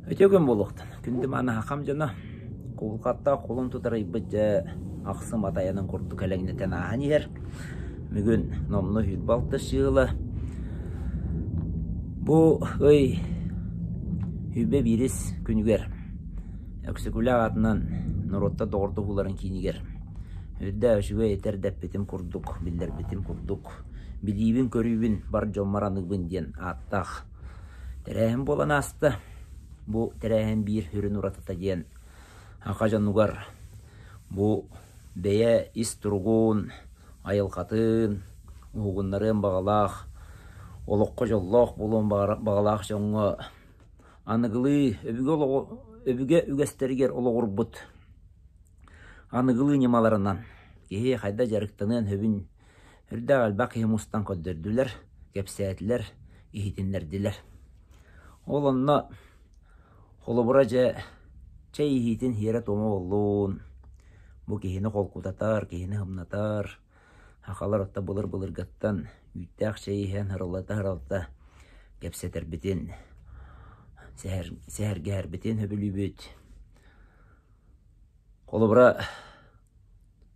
Үтүө күн буолуохтун. Күндү мааны хахам дьоно, кулҕаттаах кулун тутар ыйбыт дьэ ахсым ат айанын курдук элэҥнэтэн ааһан иһэр. Бүгүн номнуо 26 сыыла. Бу ый сүүрбэ биирис күнүгэр Өксөкүлээх аатынан норуоттар доҕордоһууларын киинигэр үрдээх үчүгэй этэр дэппитим курдук, биллэрбитим курдук, билиибин-көрүүбүн бар дьоммор аныыбын диэн ааттаах Тэрээһин буолан ааста. Бу тэрээһин биир сүрүн уратыта диэн саха дьонугар бу бэйэ ис туругун, айылҕатын уһугуннарыан баҕалаах, олоххо дьоллоох буолуон баҕалаах дьоҥҥо аныгылыы өбүгэ олоҕу өбүгэ үгэстэригэр олоҕурбут аныгылыы ньымаларынан киһи хайдах дьарыктаныан сөбүн Үрдээх элбэх киһи мустан көрдөрдүлэр, кэпсээтилэр, иһитиннэрдилэр. Ол онно холобура дьэ чэй иһиитин сиэрэ-туома буоллун, бу киһини холкутатар, киһини сымнатар, сахалар отто былыр-былыргыттан үүттээх чэй иһэн ырылата-ыралата кэпсэтэрбитин, сэһэргэһэрбитин сөбүлүүбүт. Холобура,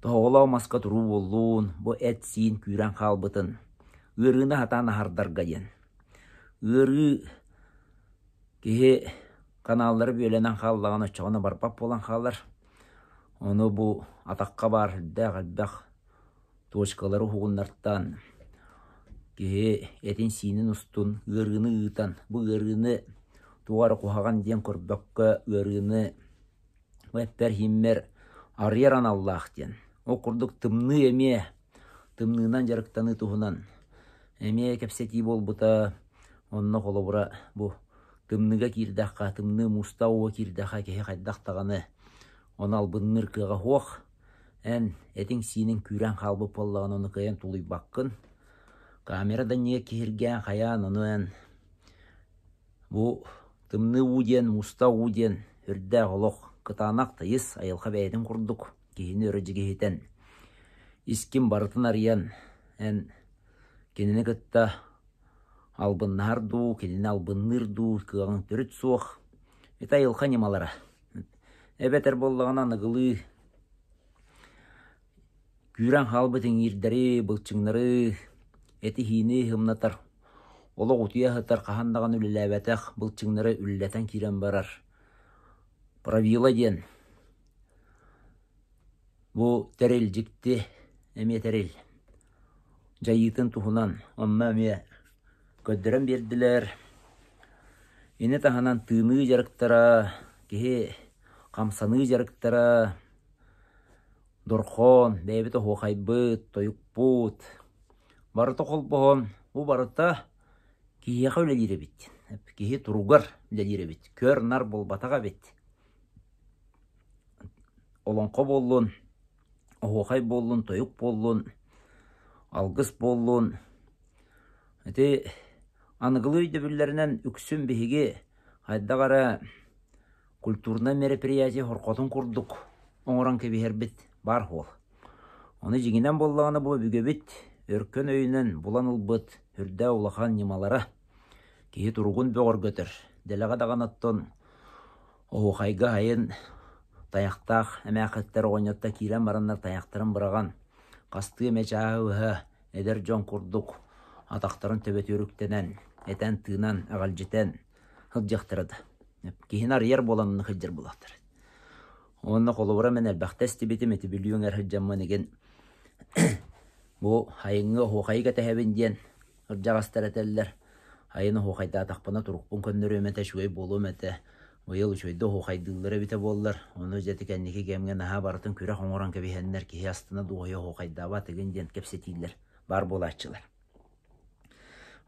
тоһоҕолоох маска туруу буоллун, бу эт-сиин күүрэн хаалбытын, ыарыыны сатаан аһардарга диэн. Ыарыы киһи каналлары бүөлэнэн хааллаҕына оччоҕуна барбат буолан хаалар. Ону бу атахха баар элбэх элбэх точкалары уһугуннартан киһи этин-сиинин устун ыарыыны ыытан, бу ыарыыны туох эрэ куһаҕан диэн көрбөккө ыарыыны эппэр-иһиммэр арыйар аналлаах диэн. Ол курдук тымныы эмиэ тымныынан дьарыктаныы туһунан эмиэ кэпсэтии буолбута. Онно холобура бу тымныыга киирдэххэ, тымныы муустаах ууга киирдэххэ киһи хайдах даҕаны ону албынныыр кыаҕа суох. Эн этиҥ-сииниҥ күүрэн хаалбыт буоллаҕына ону кыайан тулуйбаккын. Камера да иннигэр киһиргээн хайаан ону эн Бу тымныы уу диэн, муста уу диэн үрдээх олох, кытаанах тыйыс айылҕа бэйэтин курдук киһини өрө дьигиһитэн, искин барытын арыйан, эн кинини кытта албыннаһар дуу, кинини албынныыр дуу кыаҕыҥ төрүт суох. Ити айылҕа ньымалара. Эбэтэр буоллаҕына аныгылыы Күүрэн хаалбыт иҥиирдэри, былчыҥнары, этиһиини ымнатар, олох утуйа сытар хаһан даҕаны үлэлээбэтэх былчыҥнары үлэлэтэн киирэн барар. Правило диэн бу тэрил дьикти эмиэ тэрил дьайыытын туһунан онно эмиэ көрдөрөн биэрдилэр. Ини таһынан тыыныы дьарыктара, киһи хамсаныы дьарыктара, Дорхоон, бэйэбит оһуохайбыт, тойукпут барыта холбоһон, бу барыта киһиэхэ үлэлиир эбит. Киһи туругар үлэлиир эбит. Көр-нар буолбатах эбит. Олоҥхо буоллун, оһуохай буоллун, тойук буоллун, алгыс буоллун. Ити аныгылыы өйдөбүллэринэн үксүн биһиги хайдах эрэ культурнай мероприятие хорҕотун курдук оҥорон кэбиһэрбит баар суол. Ону дьиҥинэн буоллаҕына бу өбүгэбит өркөн өйүнэн булан ылбыт үрдээх улахан ньымалара киһи туругун бөҕөргөтөр. Дэлэҕэ даҕаны оттон оһуохайга айын тайахтаах эмээххиттэр оҕонньоттор киирэн бараннар тайахтарын быраҕан хастыы эмэ чааһы быһа эдэр дьон курдук атахтарын төбөтүгэр үктэнэн, этэн-тыынан, эҕэлдьитэн сылдьыахтара да. Киһини арыйар буолан онно сылдьар буолуохтара. Уонна холобура мин элбэхтэ истибитим ити Бүлүү эҥэр сылдьаммын игин бу айыҥҥы оһуохайы кэтэһэбин диэн кырдьаҕастар этэллэр. Айын оһуохайдаатахпына турукпун көннөрүөм этэ, үчүгэй буолуом этэ. Быйыл үчүгэйдик оһуохайдыыллар эбитэ буоллар, ону дьэ ити кэнники кэмҥэ наһаа барытын күрэх оҥорон кэбиһэннэр киһи астына дуоһуйа оһуохайдаабат игин диэн кэпсэтиилэр баар буолааччылар.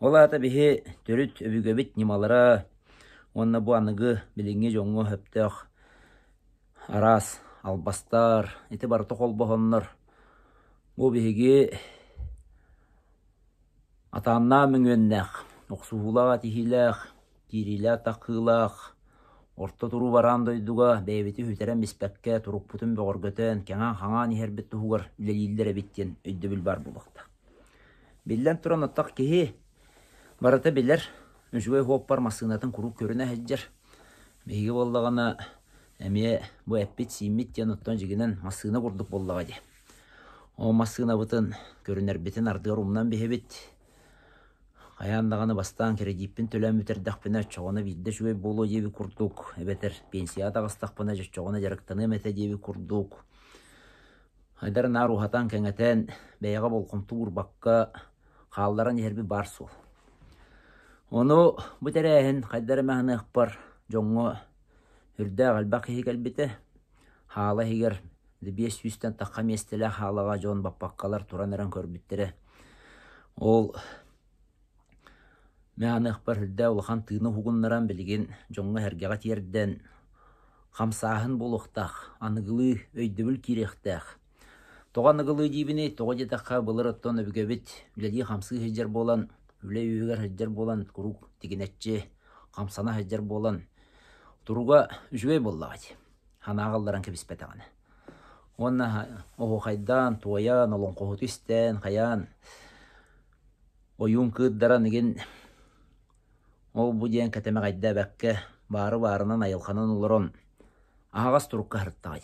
Ол аата биһи төрүт өбүгэбит ньымалара уонна бу аныгы билиҥҥи дьоҥҥо сөптөөх араас албастар ити барыта холбоһоннор бу биһиги атааннаах мөҥүөннээх, охсуһуулаах этиһиилээх, киириилээх-таххыылаах орто туруу бараан дойдуга бэйэбитин сүтэрэн биспэккэ турукпутун бөҕөргөтөн, кэҥээн-хаҥаан иһэрбит туһугар үлэлииллэр эбит диэн өйдөбүл баар буолуохтаах. Биллэн туран, оттох киһи барыта билэр, үчүгэй суоппар массыынатын куруук көрүнэ сылдьар. Биһиги буоллаҕына эмиэ бу эппит-сииммит диэн оттон дьигинэн массыына курдук буоллаҕа дии. Ол массыынабытын көрүнэрбитин ардыгар умнан биһэбит. Хайаан даҕаны бастаан кирэдьииппин төлөөн бүтэрдэхпинэ оччоҕуна биирдэ үчүгэй буолуо диэбит курдук, эбэтэр пенсияҕа таҕыстахпына дьэ оччоҕуна дьарыктаныам этэ диэбит курдук. Айдар наар уһатан-кэҥэтэн, бэйэҕэ болҕомто уурбакка хаалларан иһэрбит баар суол. Ону бу тэрээһин хайдах эмэ аһыныахпар дьоҥҥо үрдээх элбэх киһи кэлбитэ. Хаала иһигэр 500-тэн тахха миэстэлээх хаалаҕа дьон баппаккалар туран эрэн көрбүттэрэ. Ол мин аныахпар үрдээх улахан тыыны уһугуннаран билигин дьоҥҥо-сэргэҕэ тиэрдэн хамсааһын буолуохтаах, аныгылыы өйдөбүл киириэхтээх. Тоҕо аныгылыы диибиний? Тоҕо диэтэххэ, былыр оттон өбүгэбит үлэлии-хамсыы сылдьар буолан, үлэ үөһүгэр сылдьар буолан, куруук тигинэччи хамсана сылдьар буолан, туруга үчүгэй буоллаҕа дии. Санааҕа ылларан кэбиспэтэҕинэ. Уонна оһуохайдаан, туойан, олоҥхоһуту истэн, хайаан, ойуун кыырдаран игин ол-бу диэн кэтэмэҕэйдээбэккэ, баары-баарынан айылҕанан олорон аһаҕас турукка сырыттаҕай.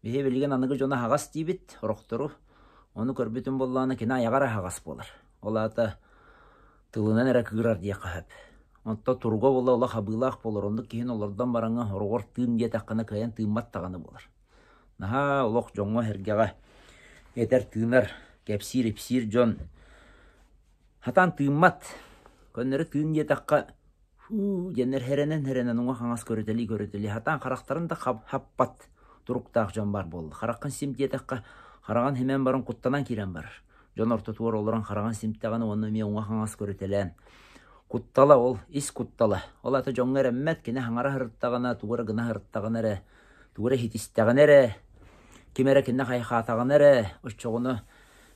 Биһи билигин аныгы дьону аһаҕас диибит, орохтору. Ону көрбүтүм буоллаҕына кини айаҕар аһаҕас буолар. Ол аата тылынан эрэ кыырар диэххэ сөп. Онтон туруга буола олох абыылаах буолар. Оннук киһини олордон бараҥҥа хороҕор тыын диэтэххинэ кыайан тыыммат даҕаны буолар. Наһаа олох дьоҥҥо-сэргэҕэ этэр-тыынар, кэпсиир-ипсиир дьон хатаан тыыммат. Көннөрү тыын диэтэххэ Һуу диэннэр һэрэнэн-һэрэнэн уҥа-хаҥас көрүтэлии-көрүтэлии сатаан харахтарын да хаппат туруктаах дьон баар буолла. Хараххын сим диэтэххэ, хараҕын симэн баран куттанан киирэн барар. Дьон ортотугар олорон хараҕын симтэҕинэ уонна эмиэ уҥа-хаҥас көрүтэлээн куттала ол ис куттала. Ол аата дьоҥҥо эрэммэт, кини хаҥара сырыттаҕына, тугу эрэ гына сырыттаҕына эрэ, тугу эрэ иһитистэҕинэ эрэ, ким эрэ кинини хайхаатаҕына эрэ, оччоҕуна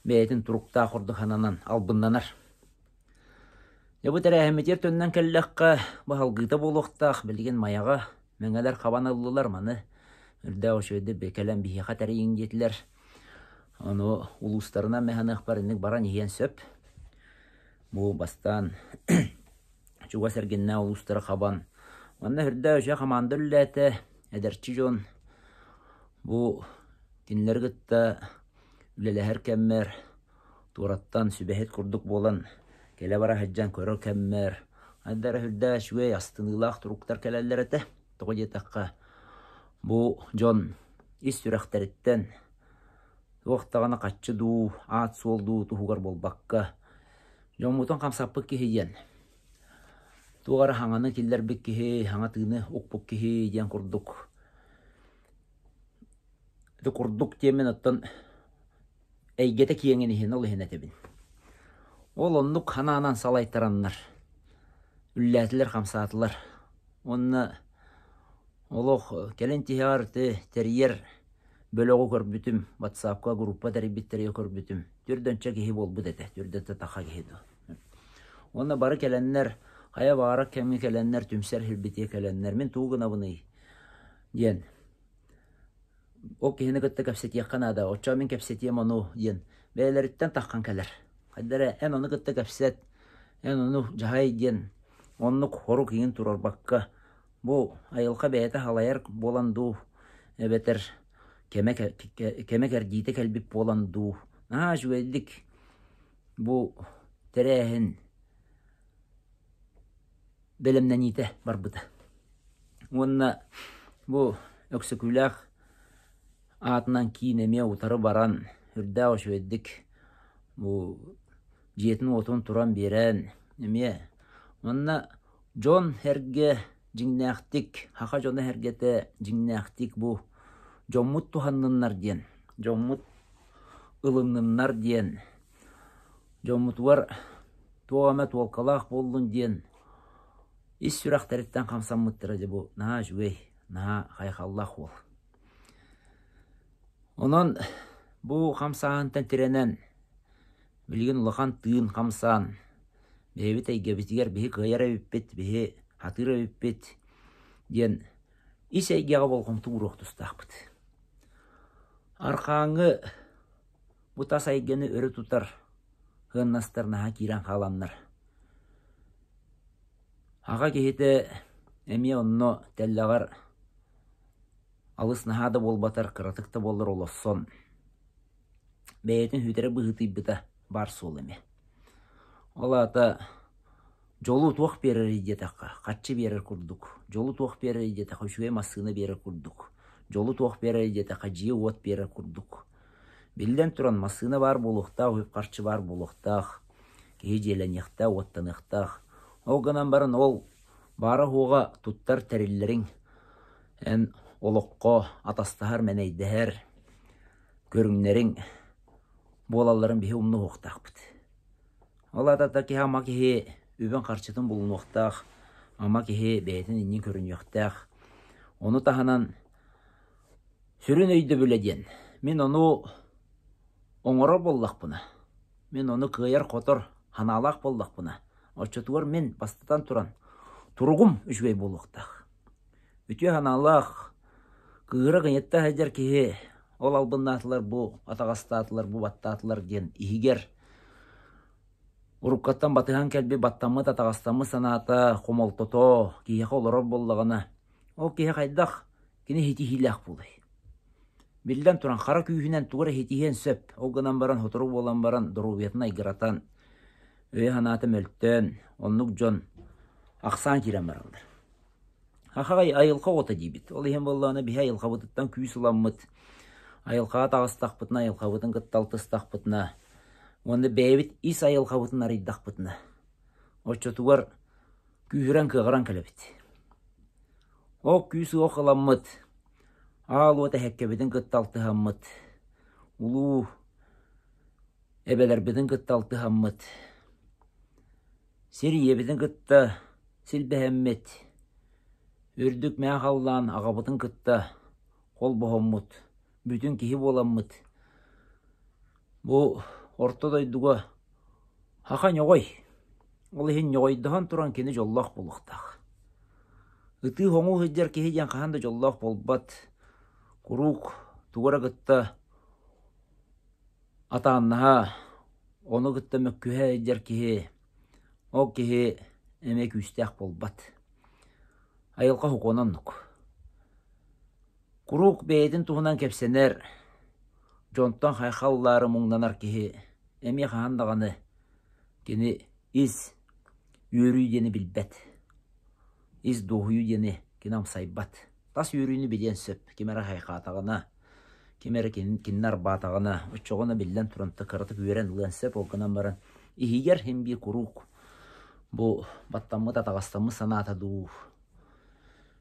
бэйэтин туруктаах курдук сананан албыннанар. Дьэ бу тэрээһиммитигэр төннөн кэллэххэ, бу салгыыта буолуохтаах, билигин Майаҕа мэҥэлэр хабан ыллылар, маны үрдээх үчүгэйдик кэлэн биһиэхэ тэрийиҥ диэтилэр. Ону улуустарынан мэһаныахпар инник баран иһиэн сөп. Бу бастаан чугас эргиннээх улуустары хабан, манна үрдээх үчүгэй хамаанда үлэлээтэ, эдэрчи дьон бу кинилэри кытта үлэлэһэр кэммэр туораттан сүбэһит курдук буолан кэлэ-бара сылдьан көрөр кэммэр хайдах эрэ сүрдээх үчүгэй астыныылаах туруктар кэлэллэр этэ. Тоҕо диэтэххэ, бу дьон ис сүрэхтэриттэн туох даҕаны хаччы дуу, аат-суол дуу туһугар буолбакка, дьоммутун хамсаппыт киһи диэн, туох эрэ хаҥаны киллэрбит киһи, хаҥа тыыны укпут киһи диэн курдук ити курдук диэммин оттон эйгэтэ киэҥин иһин ол иһин этэбин. Ол оннук ханаанан салайтараннар үллээтилэр-хамсаатылар. Уонна олох кэлин тиһэҕэр ити тэрийэр бөлөҕү көрбүтүм, ватсапка группа тэрийбиттэригэр көрбүтүм. Түрдөнчө киһи буолбут этэ, түрдөнчө таха киһи дуо. Уонна бары кэлэннэр, хайа баҕарар кэмҥэ кэлэннэр, түмсэр сирбитигэр кэлэннэр, мин тугу гынабыный диэн Ол киһини кытта кэпсэтиэххэ наада, оччоҕо мин кэпсэтиэм ону диэн бэйэлэриттэн таххан кэлэр. Хайда эрэ эн ону кытта кэпсэт, эн ону дьаһай диэн оннук хорук иҥин туруорбакка бу айылҕа бэйэтэ халайар буолан дуу, эбэтэр кэмэ кэмэ кэрдиитэ кэлбит буолан дуу, наһаа үчүгэйдик бу тэрээһин бэлэмнэниитэ барбыта. Уонна бу Өксөкүлээх аатынан киин эмиэ утары баран, үрдээх үчүгэйдик бу дьиэтин-уотун туран биэрэн эмиэ уонна дьон-сэргэ дьиҥнээхтик, саха дьоно-сэргэтэ дьиҥнээхтик бу дьоммут туһанныннар диэн, дьоммут ылынныннар диэн, дьоммутугар туох эмэ туолкалаах буоллун диэн ис сүрэхтэриттэн хамсаммыттара дьэ бу наһаа үчүгэй, наһаа хайҕаллаах уол. Онон бу хамсааһынтан тирэнэн билигин улахан тыын хамсаан бэйэбит эйгэбитигэр биһи кыайар эбиппит, биһи хатыыр эбиппит диэн ис эйгэҕэ болҕомто ууруох тустаахпыт. Архааҥҥы бу тас эйгэни өрө тутар сыаннастар наһаа киирэн хааланнар аҕа киһитэ Эмиэ онно тэллэҕэр алыс наһаа да буолбатар, кыратык да буоллар олоссон бэйэтин сүтэрэ быһыытыйбыта баар суол эмиэ. Ол аата дьолу туох биэрэрий диэтэххэ, харчы биэрэр курдук, дьолу туох биэрэрий диэтэххэ, үчүгэй массыына биэрэр курдук, дьолу туох биэрэрий диэтэххэ, дьиэ-уот биэрэр курдук. Биллэн туран, массыына баар буолуохтаах, үп-харчы баар буолуохтаах, киһи дьиэлэниэхтээх, уоттаныахтаах. Ол гынан баран ол баара-суоҕа туттар тэриллэриҥ эн олоххо атастаһар, мэнэйдэһэр көрүҥнэриҥ буолалларын биһи умнуохтаахпыт. Ол аата киһи ама киһи үбүн-харчытын булунуохтаах, ама киһи бэйэтин иннин көрүнүөхтээх. Ону таһынан сүрүн өйдөбүлэ диэн мин ону оҥорор буоллахпына, мин ону кыайар-хотор санаалаах буоллахпына, оччотугар мин бастатан туран туругум үчүгэй буолуохтаах. Үтүө санаалаах, кыыһыра кыньытта сылдьар киһи ол албыннаатылар бу, атаҕастаатылар бу, баттаатылар диэн иһигэр уруккаттан батыһан кэлбит баттаммыт, атаҕастаммыт санаата, хомолтото киһиэхэ олорор буоллаҕына, ол киһи хайдах кини ситиһиилээх буолуой? Биллэн туран, хара күүһүнэн тугу эрэ ситиһиэн сөп, ол гынан баран сотору буолан баран доруобуйатын айгыратан, өйө-санаата мөлтөөн, оннук дьон ахсаан киирэн бараллар. Хахаҕай айылҕа оҕото диибит. Ол иһин буоллаҕына биһи айылҕабытыттан күүс ыламмыт, айылҕаҕа таҕыстахпытына, айылҕабытын кытта алтыстахпытына уонна бэйэбит ис айылҕабытын арыйдахпытына, оччотугар күүһүрэн-кыаҕыран кэлэбит. Ол күүс-уох ыламмыт, аал уот эһэккэбитин кытта алтыһаммыт, улуу эбэлэрбитин кытта алтыһаммыт, Сир ийэбитин кытта силбэһэммит, үрдүк мээх халлаан аҕабытын кытта холбоһоммут, бүтүн киһи буоламмыт, бу орто дойдуга саха ньоҕой, ол иһин ньоҕойдоһон туран кини дьоллоох буолуохтаах. Ытыы-хоҥуу сылдьар киһи диэн хаһан да дьоллоох буолбат, куруук тугу эрэ кытта атааннаһа, Ону кытта мөккүһэ сылдьар киһи, ол киһи эмиэ күүстээх буолбат. Айылҕа сокуона оннук. Куруук бэйэтин туһунан кэпсэнэр, дьонтон хайхаллаары муҥнанар киһи эмиэ хаһан даҕаны кини ис үөрүү диэни билбэт. Ис дуоһуйуу диэни кини амсайбат. Тас үөрүүнү билиэн сөп, ким эрэ хайхаатаҕына, ким эрэ кинини арбаатаҕына, оччоҕуна биллэн туран кыратык үөрэн ылыан сөп, ол гынан баран иһигэр син биир куруук бу баттаммыт, атаҕастаммыт санаата дуу,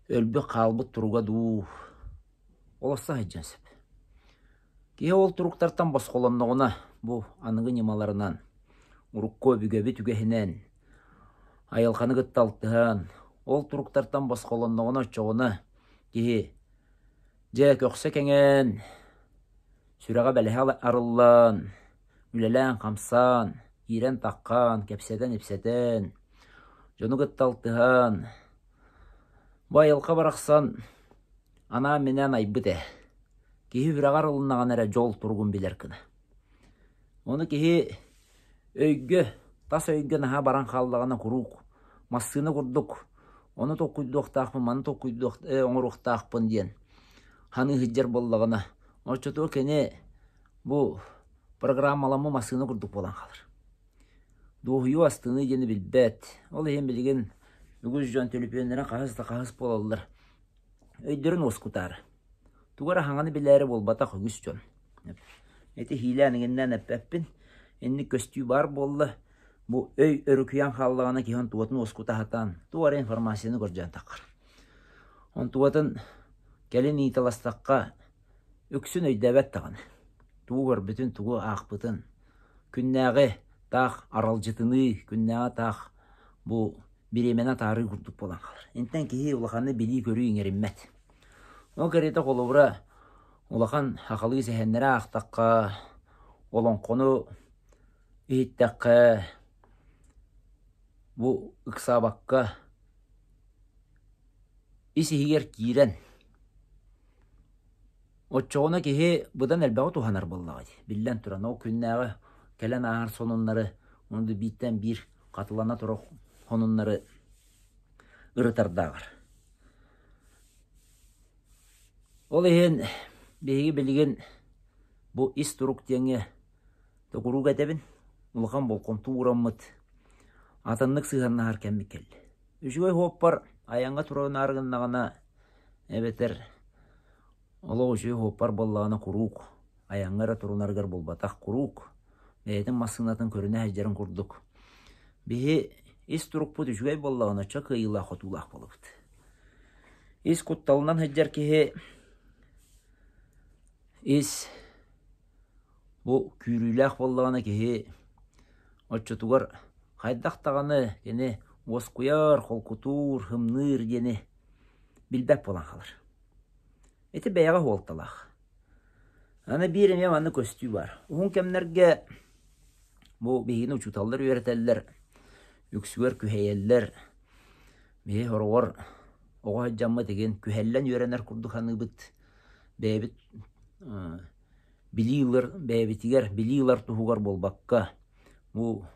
өлбүт хаалбыт туруга дуу олосто сылдьыан сөп. Киһи ол туруктартан босхолонноҕуна, бу аныгы ньымаларынан, урукку өбүгэбит үгэһинэн, айылҕаны кытта алтыһан, ол туруктартан босхолонноҕуна оччоҕуна киһи дьэ көхсө кэҥээн, сүрэҕэ-бэлэһэ арыллан, үлэлээн-хамсаан, киирэн-таххан, кэпсэтэн-ипсэтэн, дьону кытта алтыһан, бу айылҕа барахсан анаан-минээн айбыт ээ. Киһи сүрэҕэр ылыннаҕына эрэ дьол туругун билэр гына. Ону киһи өйгө, тас өйгө наһаа баран хааллаҕына куруук массыына курдук ону толкуйдуохтаахпын, маны толкуйдуох оҥоруохтаахпын диэн саныы сылдьар буоллаҕына, оччотугар кини бу программаламмыт массыына курдук буолан хаалар. Дуоһуйуу, астыныы диэни билбэт. Ол иһин билигин үгүс дьон төлөпүөннэрин хаһыс да хаһыс буолаллар. Өйдөрүн уоскутаары. Тугу эрэ хаҥаны билээри буолбатах үгүс дьон. Ити иһиилээн иҥиннээн эппэппин. Инник көстүү баар буолла. Бу өй өрүкүйэн хааллаҕына киһи онтугатын уоскута сатаан, туох эрэ информацияны көрдьөөн таххар. Онтугатын кэлин ыйыталастахха үксүн өйдөөбөт даҕаны. Тугу көрбүтүн, тугу аахпытын. Күннээҕи таах аралдьытыныы, күннээҕи таах бу бириэмэни атаарыы курдук буолан хаалар. Интэн киһи улаханнык билии-көрүү иҥэриммэт. Ол кэриэтэ холобура улахан сахалыы сэһэннэри аахтахха, олоҥхону иһиттэххэ, бу ыксаабакка ис-иһигэр киирэн, оччоҕуна киһи быдан элбэҕи туһанар буоллаҕа дии. Биллэн туран, ол күннээҕи кэлэн ааһар сонуннары, ону бииртэн биир хатылана турар сонуннары ырытардааҕар. Ол иһин биһиги билигин бу ис турук диэҥҥэ куруук этэбин, улахан болҕомто уураммыт, атыннык сыһыаннаһар кэммит кэллэ. Үчүгэй суоппар айаҥҥа турунаары гыннаҕына эбэтэр олох үчүгэй суоппар буоллаҕына куруук айаҥҥа эрэ турунарыгар буолбатах, куруук бэйэтин массыынатын көрүнэ сылдьарын курдук биһи ис турукпут үчүгэй буоллаҕына оччо кыайыылаах-хотуулаах буолабыт. Ис кутталынан сылдьар киһи ис бу күүрүүлээх буоллаҕына киһи оччотугар хайдах даҕаны кини уоскуйар, холкутуур, һымныыр диэни билбэт буолан хаалар. Ити бэйэҕэ суолталаах. Аны биир эмиэ маннык көстүү баар. Уһун кэмнэргэ бу биһигини учууталлар үөрэтэллэр, үксүгэр күһэйэллэр. Биһи хороҕор оҕо сылдьаммыт игин күһэллэн үөрэнэр курдук саныыбыт. Бэйэбит билии ылар бэйэбитигэр билии ылар туһугар буолбакка, бу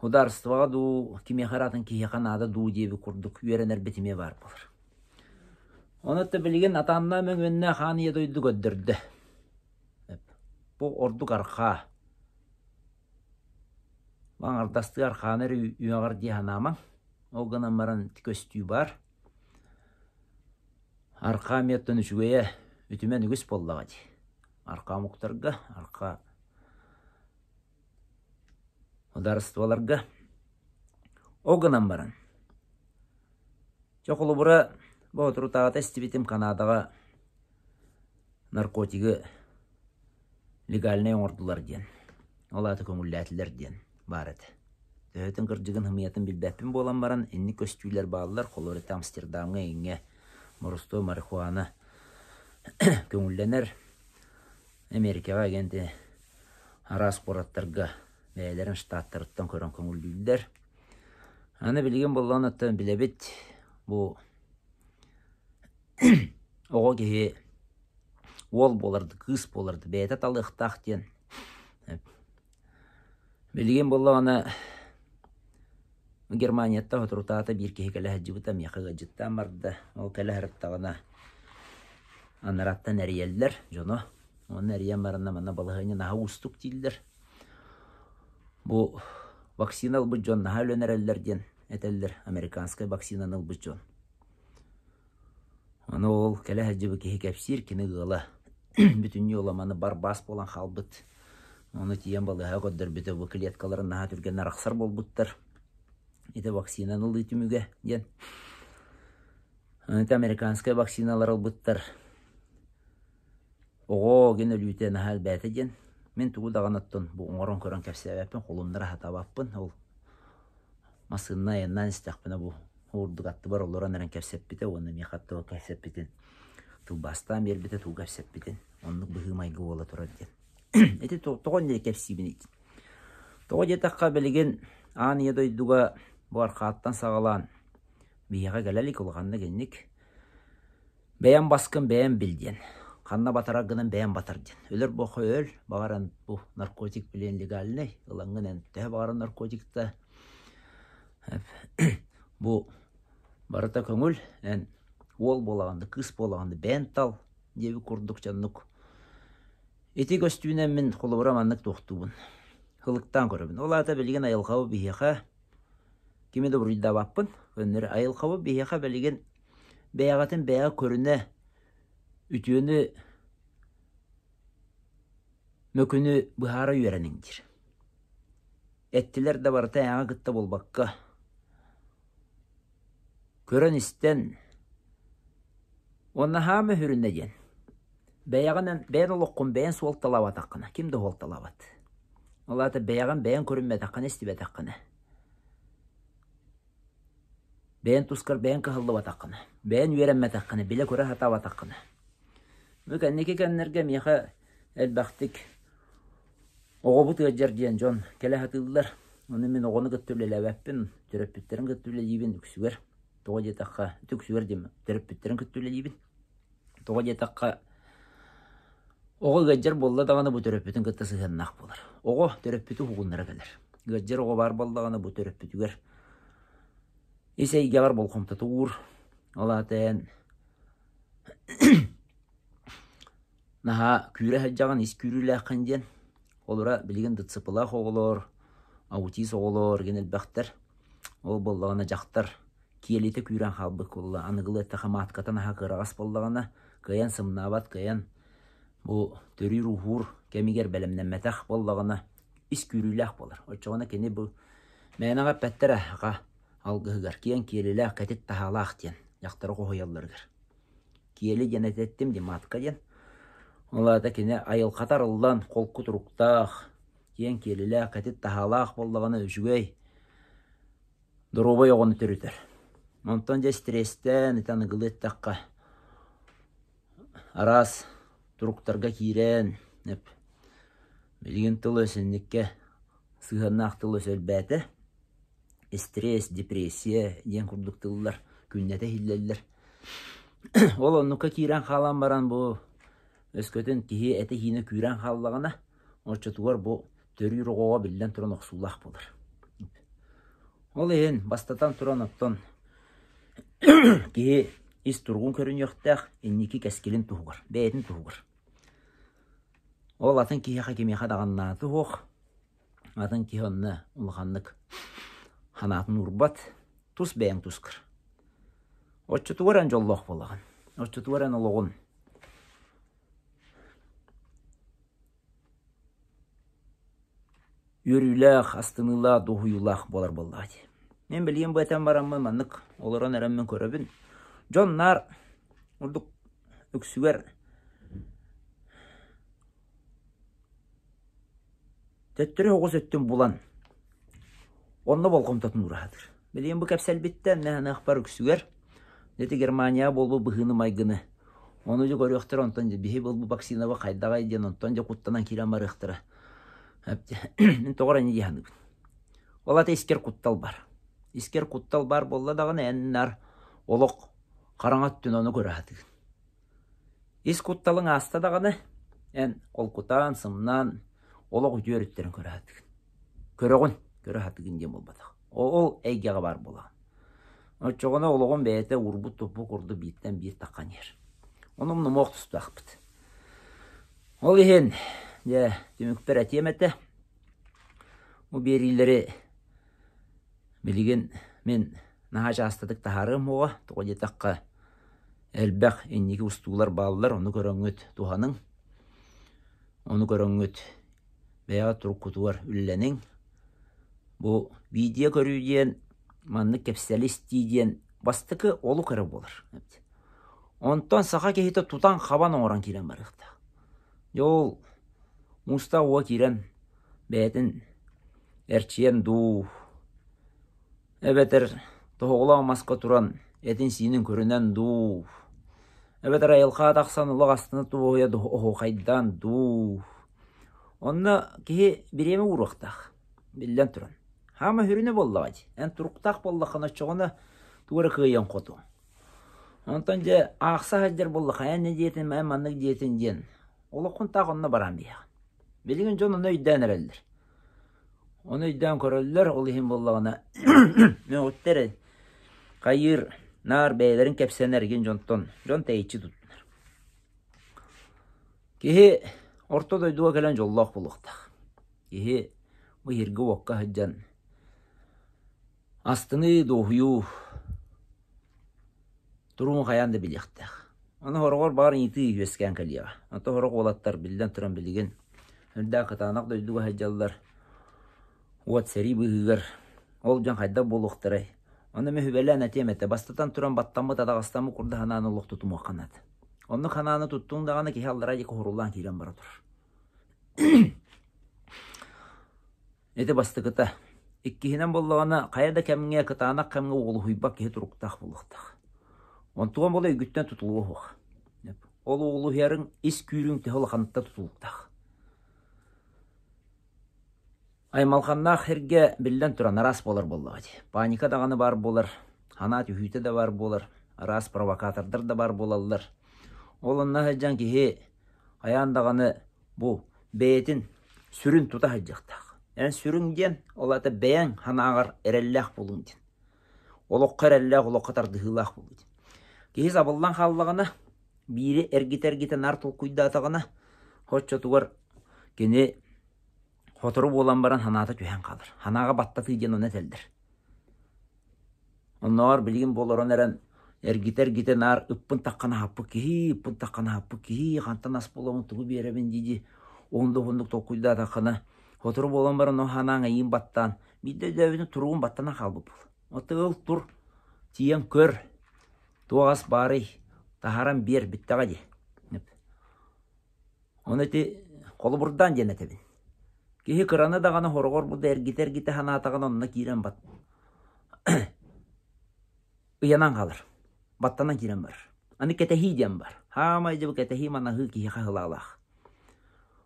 судаарыстыбаҕа дуу, кимиэхэ эрэ атын киһиэхэ наада дуу диэбит курдук үөрэнэрбит эмиэ баар буолар. Онон билигин атааннаах мөҥүөннээх аан ийэ дойду көрдөрдө. Бу ордук архаа. Аҥардастыы архааны эрэ үөҕэр дии санаамаҥ. Ол гынан баран ити көстүү баар. Архаа эмиэ оттон үчүгэйэ үтүмэн үгүс буоллаҕа дии. Архаа омуктарга, архаа Судаарыстыбаларга ол гынан баран, чэ холобура, боотурутааҕыта истибитим Канадаҕа наркотигы легальнай оҥордулар диэн, ол аата көҥүллээтилэр диэн баар этэ. Төһөтүн кырдьыгын ымыйатын билбэппин буолан баран, инник көстүүлэр бааллар, холобура ити Амстердамҥа эҥҥэ боростуой марихуана көҥүллэнэр. Эмиэрикэҕэ эгэнти араас куораттарга бэйэлэрин штаттарыттан көрөн көҥүллүүллэр. Аны билигин буоллаҕына оттон билэбит бу оҕо киһи уол буолар да, кыыс буолар да бэйэтэ талыахтаах диэн. Билигин буоллаҕына Германияттан соторутааҕыта биир киһи кэлэ сылдьыбыта, миэхэ ыалдьыттаан барда. Ол кэлэ сырыттаҕына анараттан эрийэллэр дьоно. Уонна эрийэн баранна манна балаһыанньа наһаа уустук дииллэр. Бу вакцина ылбыт дьон наһаа өлөн эрэллэр диэн этэллэр, американскай вакцинаны ылбыт дьон. Аны ол кэлэ сылдьыбыт киһи кэпсиир, кини ыала бүтүннүү ыламаны барбаас буолан хаалбыт. Ону тиийэн балыыһаҕа көрдөрбүтэ бу клеткаларын наһаа түргэнник арахсар буолбуттар. Ити вакцинаны ылыы түмүгэ диэн. Ити американскай вакциналар ылбыттар. Оҕо гин өлүүтэ наһаа элбээтэ диэн. Мин тугу даҕаны оттон бу оҥорон көрөн кэпсээбэппин, холуннара сатаабаппын. Ол массыынанан айаннаан истэхпинэ бу уурдук аттыбар олорон эрэн кэпсэппитэ уонна миэхэ аттыбар кэпсэппитин тылбаастаан биэрбитэ тугу кэпсэппитин оннук быһыы-майгы буола турар диэн. Ити тоҕо инньэ кэпсиибиний? Тоҕо диэтэххэ билигин аан ийэ дойдуга бу архааттан саҕалаан биһиэхэ кэлэ илик улаханнык инник Бэйэм баскын бэйэм бил диэн. Ханна батарар гынан бэйэм батар диэн. Өлөр бохо өл, баҕаран бу наркотик билиэн легальный, ылаҥҥын эн төһө баҕарар наркотикта бу барыта көҥүл, эн уол буолаҕын да, кыыс буолаҕын да бэйэн тал диэбит курдук дьоннук. Ити көстүүнэн мин холобура маннык туохтуубун. Ылыктаан көрөбүн. Ол аата билигин айылҕабыт биһиэхэ кими да буруйдаабаппын. Көннөрү айылҕабыт биһиэхэ билигин Бэйэҕитин бэйэҕэ көрүнэ, үтүөнү, мөкүнү быһаара үөрэниҥ диир. Эттилэр да барыта эйэҕэ кытта буолбакка, көрөн-истэн уонна хаама сүрүнэ диэн бэйэҕинэн бэйэн олоххун бэйэн суолталаабатаххына ким да суолталаабат. Ол аата бэйэҕин бэйэҥ көрүммэтэххинэ, истибэтэххинэ Бэйэн тускар бэйэн кыһаллыбатаххына, бэйэн үөрэммэтэххинэ, билэ-көрө сатаабатаххына. Бу кэнники кэмнэргэ миэхэ элбэхтик оҕобут ыалдьар диэн дьон кэлэ сатыыллар. Ону мин оҕону кытта үлэлээбэппин, төрөппүттэрин кытта үлэлиибин үксүгэр. Тоҕо диэтэххэ, үксүгэр диэн төрөппүттэрин кытта үлэлиибин. Тоҕо диэтэххэ, оҕо ыалдьар буолла даҕаны бу төрөппүтүн кытта сыһыаннаах буолар. Оҕо төрөппүтү уһугуннара кэлэр. Ыалдьар оҕо баар буоллаҕына бу төрөппүтүгэр ис эйгэҕэр болҕомтото уур. Ол аата эн. Наһаа күүрэ сылдьаҕын, ис күүрүүлээххин диэн. Холобура, билигин ДЦП-лаах оҕолор, аутист оҕолор игин элбэхтэр. Ол буоллаҕына дьахтар киэлитэ күүрэн хаалбыт буолла. Аныгылыы эттэххэ маатката наһаа кыараҕас буоллаҕына, кыайан сымнаабат, кыайан бу төрүүр-ууһуур кэмигэр бэлэмнэммэтэх буоллаҕына, ис күүрүүлээх буолар. Оччоҕуна кини бу мээнэҕэ эппэттэрэ аха алгыһыгар киэҥ киэлилээх, кэтит таһаалаах диэн дьахтары хоһуйалларыгар. Киэли диэн этэттим дии, матка диэн. Ол аата кини айылҕата арыллан, холку туруктаах, киэҥ киэлилээх, кэтит таһаалаах буоллаҕына үчүгэй, доруобай оҕону төрүтэр. Онтон дьэ стресстээн, ити аныгылыы эттэххэ, араас туруктарга киирэн, билигин тыл-өс инниккэ сыһыаннаах тыл-өс элбээтэ. Стресс, депрессия диэн курдук тыллар күннэтэ иһиллэллэр. Ол оннукка киирэн хаалан баран бу өскөтүн киһи этэ-сиинэ күүрэн хааллаҕына, оччотугар бу төрүүр оҕоҕо биллэн туран охсуулаах буолар. Ол иһин бастатан туран оттон киһи ис туругун көрүнүөхтээх, инники кэскилин туһугар, бэйэтин туһугар. Ол атын киһиэхэ кимиэхэ даҕаны наадата суох. Атын киһи онно улаханнык санаатын уурбат, тус бэйэҥ тускар. Оччотугар эн дьоллоох буолаҕын, оччотугар эн олоҕун үөрүүлээх, астыныылаах, дуоһуйуулаах буолар буоллаҕа дии. Мин билигин бу этэн бараммын маннык олорон эрэммин көрөбүн. Дьон наар ордук үксүгэр Төттөрү оҕус өттүн булан, онно болҕомтотун уураһатыр. Билигин бу кэпсэлбиттэн нэһаныахпар үксүгэр ити Германияҕа буолбут быһыыны-майгыны ону дьэ көрүөхтэрэ, онтон дьэ биһи буолбут вакцинаба хайдаҕай диэн онтон дьэ куттанан киирэн барыахтара. Мин тоҕо эрэ инньэ дии саныыбын. Ол аата искэр куттал бар. Искэр куттал баар буолла даҕаны эн наар олох хараҥа өттүн ону көрө сатыыгын. Ис кутталыҥ ааста даҕаны, эн холкутаан, сымнаан, олох үтүө өрүттэрин көрө сатыыгын. Көрөҕүн, көрө сатыыгын диэн буолбатах. Ол эйгэҕэ баар буолаҕын. Оччоҕуна олоҕун бэйэтэ уурбут-туппут курдук бииртэн биир таххан иһэр. Ону умнумуох тустаахпыт. Ол иһин, дьэ, түмүкпэр этиэм этэ, бу биэриилэри билигин мин наһаа чаастатык таһаарыам суоҕа, тоҕо диэтэххэ, Элбэх инники устуулар бааллар, ону көрөҥҥүт туһаныҥ, ону көрөҥҥүт бэйэҕит туруккутугар үлэлэниҥ. Бу видео көрүү диэн маннык кэпсэли истии диэн бастакы олук эрэ буолар. Онтон саха киһитэ тутан-хабан оҥорон киирэн барыахтаах. Дьэ ол муустаах уо киирэн бэйэтин эрчийэн дуу, Эбэтэр тоһоҕолоох маска туран этин-сиинин көрүнэн дуу, эбэтэр айылҕаҕа тахсан олох астына туоһуйа оһуохайдаан дуу. Онно киһи бириэмэ ууруохтаах, биллэн туран. Хаама сүрүнэ буоллаҕа дии. Эн туруктаах буоллаххына оччоҕуна тугу эрэ кыайан хотуоҥ. Онтон дьэ аахса сылдьар буоллахха эн не диэтим, эн маннык диэтин диэн олоххун таах онно бараан биһиэхэ. Билигин дьон ону өйдөөн эрэллэр. Ону өйдөөн көрөллөр, ол иһин буоллаҕына мөҕүттэр хайыыр наар бэйэлэрин кэпсэнэр игин дьонтон дьон тэйиччи туттунар. Киһи орто дойдуга кэлэн дьоллоох буолуохтаах. Киһи бу иһиргэ-уокка сылдьан астыныы, дуоһуйуу Туругун хайаан да билиэхтээх. Аны сороҕор баҕар ыйытыы үөскээн кэлиэҕэ. Онтон сорох уолаттар биллэн туран билигин үрдээх кытаанах дойдуга сылдьаллар. Уот сэрии быыһыгар ол дьон хайдах буолуохтарай? Ону эмэ сүбэлээн этиэм этэ. Бастатан туран баттаммыт, атаҕастаммыт курдук санааны олох тутумуохха наада. Оннук санааны туттуҥ даҕаны киһи аллараа диэки уһуруллаан киирэн бара турар. Ити бастакыта. Иккиһинэн буоллаҕына, хайа да кэмҥэ, кытаанах кэмҥэ уолуһуйбат киһи туруктаах буолуохтаах. Онтуган буола өйгүттэн тутулуга суох. Ол уолуһуйарыҥ ис күүрүҥ төһө улаханыттан тутулуктаах. Аймалҕаннаах сиргэ биллэн туран араас буолар буоллаҕа дии. Паника даҕаны баар буолар, санаа түһүүтэ да баар буолар, араас провокатордар да баар буолаллар. Ол онно сылдьан киһи хайаан даҕаны Бу бэйэтин сүрүн тута сылдьыахтаах. Эн сүрүҥ диэн, ол аата бэйэҥ санааҕар эрэллээх буолуҥ диэн. Олоххо эрэллээх, олоххо тардыһыылаах буолуу диэн. Киһи сабыллан хааллаҕына, Биири эргитэ-эргитэ наар толкуйдаатаҕына, оччотугар кини сотору буолан баран санаата түһэн хаалар. Санааҕа баттатыы диэн ону этэллэр. Оннооҕор билигин бу олорон эрэн эргитэ-эргитэ наар ыппын таххан аһаппыт киһи, ыппын таххан аһаппыт киһи, хантан ас буолабын, тугу биэрэбин дии-дии уһун да уһуннук толкуйдаатаххына, сотору буолан баран ол санааҥ эйиин баттаан, биирдэ өйдөөбүтүн туругун баттанан хаалбыт буол. Оттон ыл тур, тиийэн көр, туох ас баарый, таһааран биэр, бүттэҕэ дии. Ону ити холобурдаан диэн этэбин. Киһи кыраны даҕаны хороҕор бу да эргитэ-эргитэ санаатаҕына онно киирэн бат ыйанан хаалар, баттанан киирэн барар. Аны кэтэһии диэн бар. Хаамай дьэ бу кэтэһии манаһыы киһиэхэ сылаалаах.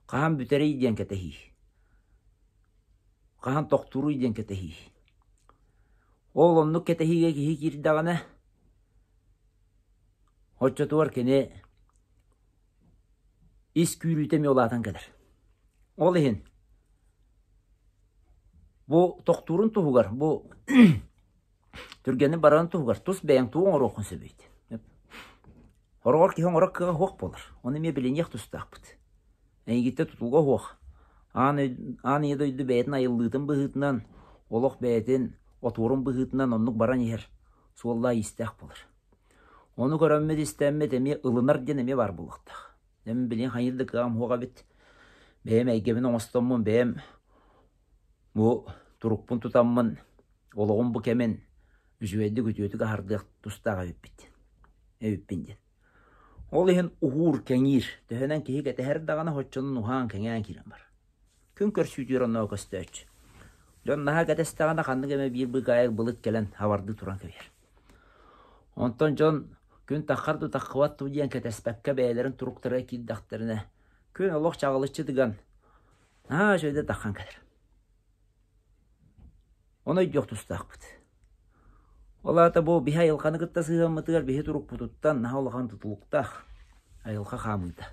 Хаһан бүтэрий диэн кэтэһии. Хаһан тохтууруй диэн кэтэһии. Ол оннук кэтэһиигэ киһи киирдэҕинэ, оччотугар кини ис күүрүүтэ эмиэ улаатан кэлэр. Ол иһин бу тохтуурун туһугар, бу түргэнник барарын туһугар тус бэйэҥ тугу оҥоруоххун сөбүй? Хороҕор киһи оҥорор кыаҕа суох буолар. Ону эмиэ билиниэх тустаахпыт. Эйигиттэн тутулуга суох. Аан, аан ийэ дойду бэйэтин айыллыытын быһыытынан, олох бэйэтин отуорун быһыытынан оннук баран иһэр суоллаах-иистээх буолар. Ону көрөммүт, истэммит эмиэ ылынар диэн эмиэ баар буолуохтаах. Мин билигин хайыыр да кыаҕым суох эбит. Бэйэм эйгэбин оҥостоммун, бэйэм бу турукпун тутаммын, олоҕум бу кэмин үчүгэйдик, үтүөтүк аһардыах тустаах эбиппит. Эбиппин диэн. Ол иһин уһуур, кэҥиир. Төһөнөн киһи кэтэһэр даҕаны оччонон уһаан, кэҥээн киирэн барар. Күн көрсүүтүгэр оннооҕу көстөөччү. Дьон наһаа кэтэстэҕинэ ханнык эмэ биир быыкаайык былыт кэлэн хабардыы туран кэбиһэр. Онтон дьон күн таххар дуу таххыбат дуу диэн кэтэспэккэ бэйэлэрин туруктарыгар киирдэхтэринэ, күн олох чаҕылыччы тыган, наһаа үчүгэйдик таххан кэлэр. Ону өйдүөх тустаахпыт. Ол аата бу биһи айылҕаны кытта сыһыаммытыгар биһи турукпутуттан наһаа улахан тутулуктаах айылҕа хаамыыта.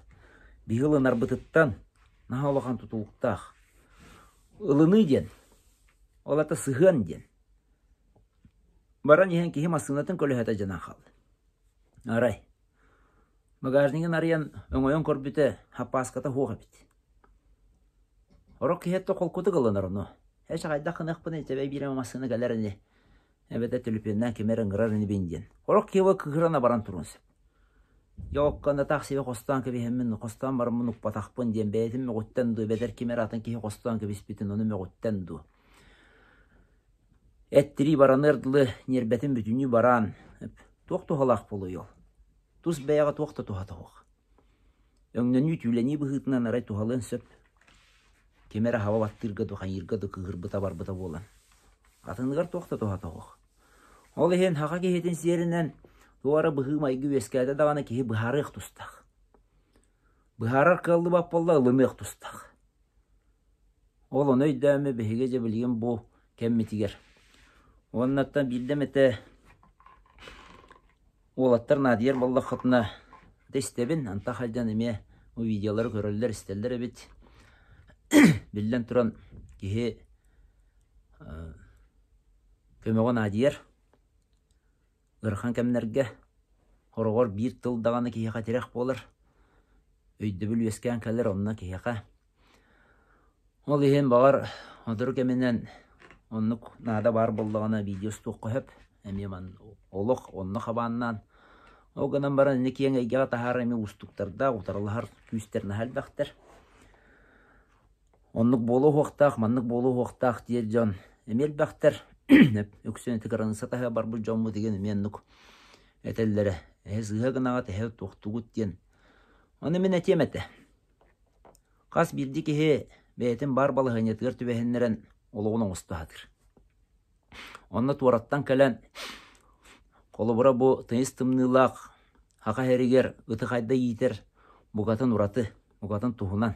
Биһи ылынарбытыттан наһаа улахан тутулуктаах. Ылыныы диэн, ол аата сыһыан диэн. Баран иһэн киһи массыынатын көлөһөтө дьанан хаалла. Арай, багажнигын арыйан өҥөйөн көрбүтэ, хаппааската суох эбит. Орох киһи өттө холкутук ылынар ону. Эчи хайдах гыныахпыный, тэбэй биир эмэ массыына кэлэр ини, эбэтэр төлөпүөннээн ким эрэ ыҥырар инибин диэн. Орох киһи кыыһыран баран туруон сөп. Йоокканы таах сибэ хостоон кэбиһэммин, хостоон бараммын укпатахпын диэн бэйэтин мөҕүттэн дуу, эбэтэр ким эрэ атын киһи хостоон кэбиспитин ону мөҕүттэн дуу. Эт-тирии бараныар дылы ньиэрбэтин бүтүннүү бараан, туох туһалаах буолуой ол? Тус бэйэҕэ туох да туһата суох. Өҥнөнүү-түүлэнии быһыытынан арай туһалыан сөп. Ким эрэ хаба баттыырга дуу, хайыырга дуу кыыһырбыта-барбыта буолан. Атыныгар туох да туһата суох. Ол иһин саха киһитин сиэринэн туох эрэ быһыы-майгы үөскээтэ даҕаны киһи быһаарыах тустаах. Быһаарар кыаллыбат буолла ылыныах тустаах. Ол ону өйдөөммүт биһиги дьэ билигин бу кэммитигэр. Уоннаттан биирдэ эмэтэ уолаттар наадыйар буоллаххытына да истэбин, антах сылдьан эмиэ бу видеолары көрөллөр, истэллэр эбит. Биллэн туран киһи көмөҕө наадыйар. Ыарахан кэмнэргэ хороҕор биир тыл даҕаны киһиэхэ тирэх буолар, өйдөбүл үөскээн кэлэр онно киһиэхэ. Ол иһин баҕар сотору кэминэн оннук наада баар буоллаҕына видео устуохха сөп. Эмиэ олох онно хабааннаан. Ол гынан баран ини киэҥ эйгэҕэ таһаарар эмиэ уустуктардаах, утарылаһар күүстэр наһаа элбэхтэр. Оннук буолуо уһуохтаах, маннык буолуо уһуохтаах диир дьон эмиэ элбэхтэр. Үксүн ити кыраныысса таһыгар барбыт дьоммут игин эмиэ оннук этэллэрэ. Эһэ сыыһа гынаҕыт, эһэ туохтугут диэн. Ону мин этиэм этэ. Хас биирдии киһи бэйэтин баар балаһыанньатыгар түбэһиннэрэн олоҕун оҥосто сатыыр. Онно туораттан кэлэн, холобура бу тыйыс тымныылаах саха сиригэр ыты хайда иитэр букатын ураты, букатын туһунан.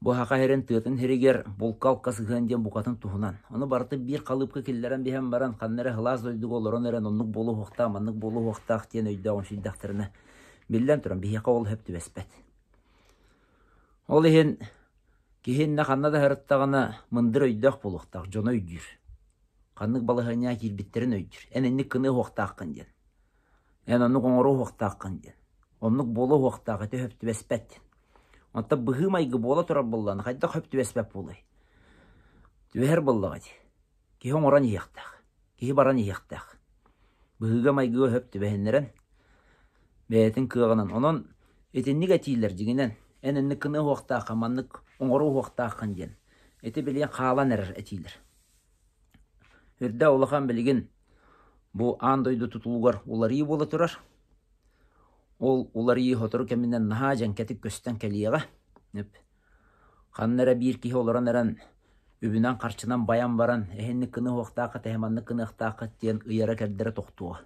Бу саха сирин тыатын сиригэр булка-алка сыһыан диэн букатын туһунан. Ону барытын биир халыыпка киллэрэн биһэн баран, ханна эрэ сылаас дойдуга олорон эрэн оннук буолуохтаах, маннык буолуохтаах диэн өйдөөх-өҥсүйдэхтэринэ, биллэн туран, биһиэхэ ол сөп түбэспэт. Ол иһин киһи иннэ ханна да сырыттаҕына мындыр өйдөөх буолуохтаах, дьону өйдүүр. Ханнык балаһыанньаҕа киирбиттэрин өйдүүр. Эн инник гыныа суохтааххын диэн. Эн оннук оҥоруо уһуохтааххын диэн. Оннук буолуо уһуохтаах ити сөп түбэспэт диэн. Онтон быһыы-майгы буола турар буоллаҕына хайдах сөп түбэспэт буолуой? Түбэһэр буоллаҕа дии. Киһи оҥорон иһиэхтээх. Киһи баран иһиэхтээх. Быһыыга-майгыга сөп түбэһиннэрэн бэйэтин кыаҕынан. Онон итинник этиилэр дьиҥинэн эн инник гыныа уһуохтааххын, маннык оҥоруо уһуохтааххын диэн. Ити билигин хаалан эрэр этиилэр. Үрдэ улахан билигин бу аан дойду тутулугар уларыйыы буола турар. Ол уларыйыы сотору кэминэн наһаа дьэҥкэтик көстөн кэлиэҕэ. Ханна эрэ биир киһи олорон эрэн үбүнэн-харчынан байан баран эһинник гыныа уһуохтааххыт, эһэ маннык гыныахтааххыт диэн ыйара-кэрдэрэ тохтуоҕа.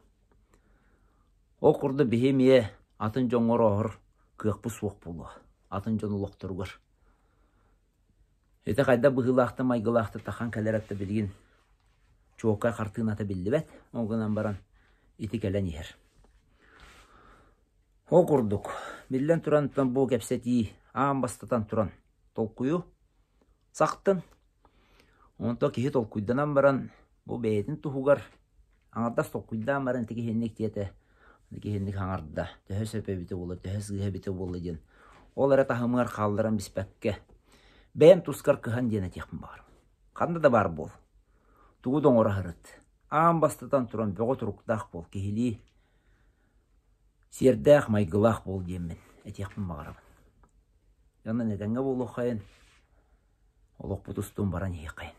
Ол курдук биһи эмиэ атын дьоҥҥо орооһор кыахпыт суох буолуо, атын дьон олохторугар. Ити хайдах быһыылаахтан майгылаахтык тахан кэлэр да билигин чуолкай хартыыната биллибэт, ол гынан баран ити кэлэн иһэр. Ол курдук, биллэн туран бу кэпсэтии аан бастатан туран толкуйу сахтын. Онтон киһи толкуйданан баран бу бэйэтин туһугар аҥардас толкуйдаан баран ити киһинник диэтэ, ити киһинник хаҥарда, төһө сөп эбитэ буолла, төһө сыыһа эбитэ буолла диэн ол эрэ таһымыгар хаалларан биспэккэ бэйэм тускар кыһан диэн этиэхпин баҕарабын. Ханна да баар буол, тугу да оҥоро сырыт. Аан бастатан туран бөҕө туруктаах буол, киһилии сиэрдээх, майгылаах буол диэммин этиэхпин баҕарабын. Онон этэҥҥэ буолуоххайын, олохпут устун баран иһиэххэйин.